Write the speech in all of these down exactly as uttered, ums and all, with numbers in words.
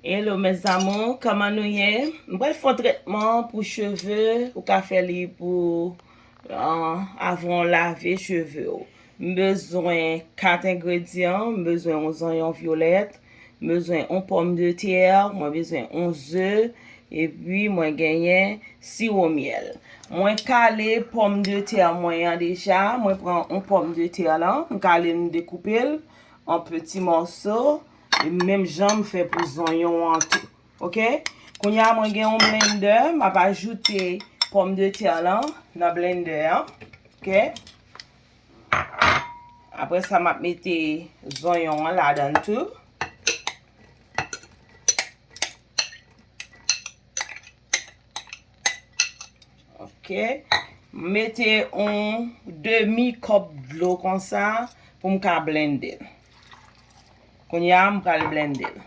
Hello mes amours, kòman nou ye? M pral fè yon trètman pou cheve, ou ka fè li pou, ah, avan w lave cheve w. M bezwen kat engredyan, m bezwen yon zonyon vyolèt, m bezwen yon pòmdetè, mwen bezwen yon ze, epi mwen genyen siwo myèl. Mwen kale pòmdetè mwen an deja, mwen pran yon pòmdetè lan, m kale l, m dekoupe l an peti mòso, e menm jan m fè pou zonyon an tou. Oke? Kounye a mwen gen yon blendè, m ap ajoute pòmdetè lan nan blendè an. Oke? Apre sa, m ap mete zonyon an ladan l tou. Oke. M mete yon demi kòp dlo konsa pou m ka blende l. Kounye a, m pral blende l.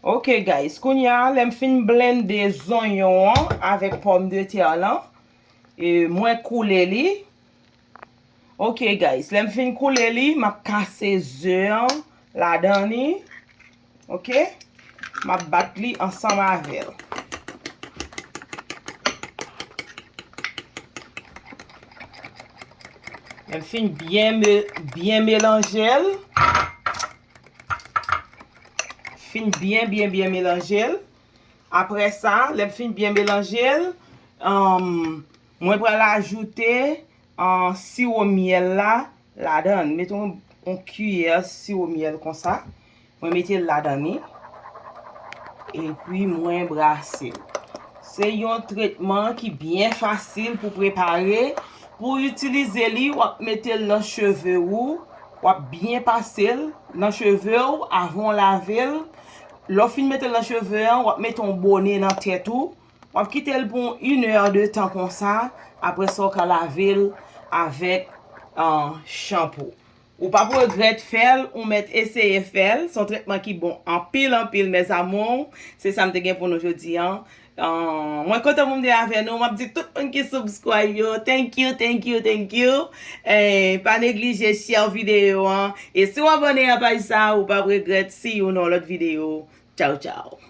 Oke, guys, kounye a, lè m fin blende zonyon an avèk pòmdetè lan, e mwen koule li. Oke, guys, lè m fin koule li, m ap kase ze an ladan li. Oke? M ap bat li ansanm avè l. Lè m fin byen me-, byen melanje l. Fin byen, byen, byen melanje l. Apre sa, lè m fin byen melanje l, um, mwen pral ajoute, uh, siwo myèl la ladan l. Mete yon, yon kiyè siwo myèl konsa. Mwen mete l ladan li. Epi mwen brase l. Se yon tretman ki byen fasil pou prepare. Pou w itilize li, w ap mete l nan cheve w. W ap byen pase l nan cheve w avan w lave l. Lè w fin mete l nan cheve an, w ap mete yon bone nan tèt ou. W ap kite l pou yon inè de tan konsa. Apre sa, w ka lave l avèk, ah, chanpou. Ou p ap regrèt fè l, ou mèt eseye fè l. Se yon tretman ki bon anpil, anpil, mes amours. Se sa m te gen pou nou jodi an. Ah, mwen kontan pou m te avè nou. M ap di tout moun ki subscribe yo, thank you, thank you, thank you. Eh, pa neglije share videyo an. E si w abòne a paj sa, ou p ap regrèt. See you nan lòt videyo. Tchao, tchao.